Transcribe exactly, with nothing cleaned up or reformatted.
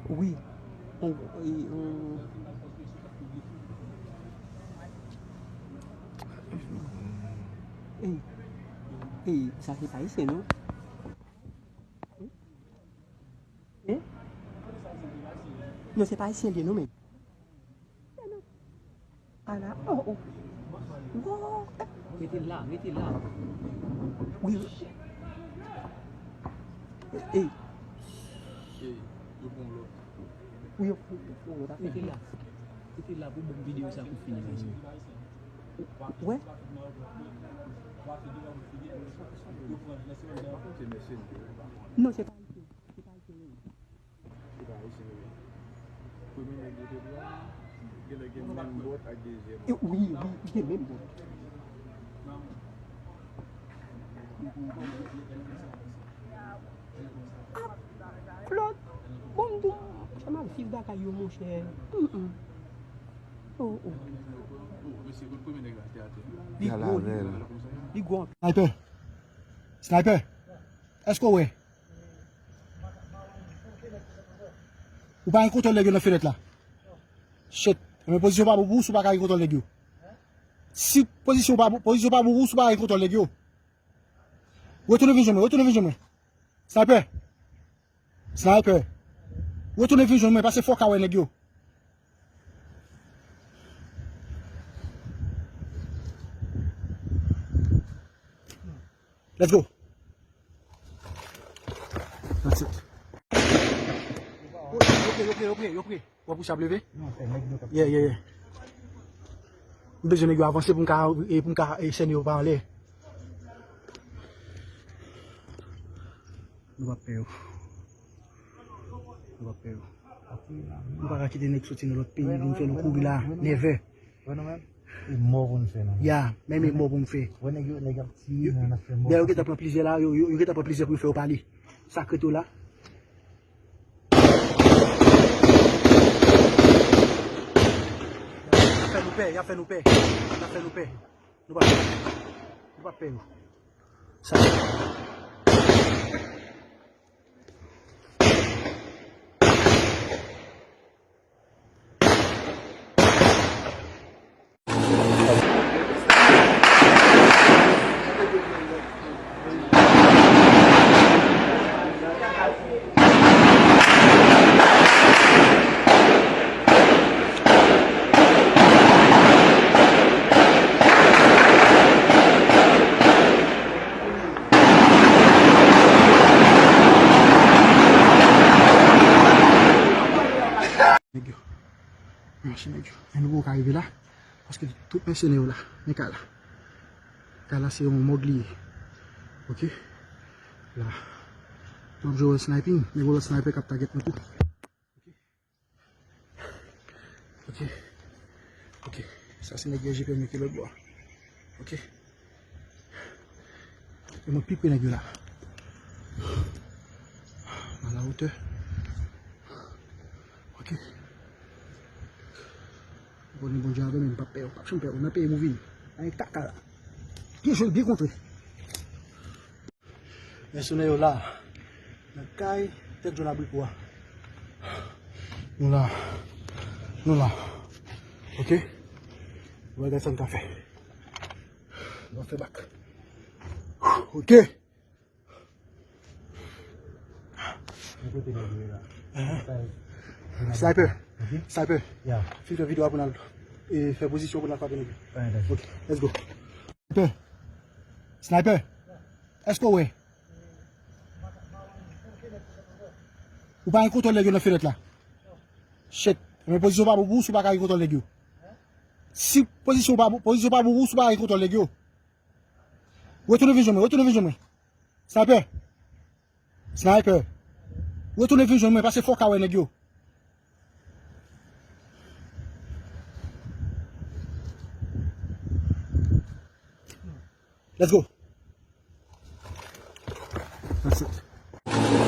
Wi. On, e, on. Ey, ey, sa se pa ayisyen, non? Hein? Non, se pa ayisyen li ye, non, men. Ala, oh, oh. Wow. Mete l la, mete l la. Wi. Ey. Ey, yo pran lòt. Wi, yo pran lòt afè. Mete l la. Mete l la pou ban m videyo sa pou fini, mezanmi. Wè? Non, se pa ayisyen. Se pa ayisyen, non. Premye nèg yo te pran, genlè gen menm bòt ak dezyèm. E, wi, wi, gen menm bòt. Ah, Claude, bon, m di w, monchè, m ap viv bagay yo, monchè. Mm, mm. Oh, oh. Li gwo, li gwo. Li gwo anpil. Sniper! Sniper! Èske w wè? Ou pa gen kontwòl nèg yo nan fenèt la? Shit. Men pozisyon pa bon pou ou si w pa ka gen kontwòl nèg yo. Si pozisyon pa bon, pozisyon pa bon pou ou si w pa ka gen kontwòl nèg yo. Retounen vin jwenn mwen, retounen vin jwenn mwen. Sniper. Sniper. Retounen vin jwenn mwen, paske fò w ka wè nèg yo. Let's go. That's it. Yo pre, yo pre, yo pre, yo pre. W ap wouch ap leve? Non, se nèg nou k ap... Yeah, yeah, yeah. M bezwen nèg yo avanse pou m ka, e, pou m ka, e, chèn yo pa anlè. Nou p ap pè yo. Nou p ap pè yo. Nou pa ka kite nèg soti nan lòt peyi vin fè nou kouri la. Never. Wè nou menm? E mò pou n fè, non. Ya, menm e mò pou n fè. Wè nèg yo, nèg ap tiye, men n ap fè mò. Dèyè yo gentan pran plizyè la, yo, yo, yo gentan pran plizyè pou yo fè yo pale. Sa k ret yo la. Y ap fè nou pè, y ap fè nou pè. Y ap fè nou pè. Nou pa pè. Nou pa pè yo. Sa. Nèg yo. Mache nèg yo. Men nou poko ka rive la. Paske tout mèsenè yo la. Men kay la. Kay la se yon mòg li ye. Ok. La. Nou ap jwe wòl sniping. Men gen lòt sniper k ap target nou tou. Ok. Ok. Ok. Sa se nèg yo G P M yo ki lòt bò a. Ok. E mwen pi pre nèg yo la. A la wotè. Ok. Bondye, Bondye avè m, m p ap pè, m p ap janm pè. Nan peyi m ou vini. Nan kaka la. Byen jwe, byen kontre. Mèsenè yo la. Nan kay tèt jòn abriko a. Nou la. Nou la. Ok. Nou va gade sa n ka fè. Nou va fè bak. Ok. Mwen kote nèg yo ye la. Ahan. Sniper. Ok. Sniper. Ya. Fin fè videyo a pou n al, e, fè pozisyon pou n al frape nèg yo. Alright, alright. Ok, let's go. Sniper. Sniper. Èske w wè? Ou pa gen kontwòl nèg yo nan fenèt la? Shit. Men pozisyon pa bon pou ou si w pa ka gen kontwòl nèg yo. Si pozisyon pa bon, pozisyon pa bon pou ou si w pa ka gen kontwòl nèg yo. Retounen vin jwenn mwen, retounen vin jwenn mwen. Sniper. Sniper. Retounen vin jwenn mwen, paske fò w ka wè nèg yo. Let's go. That's it.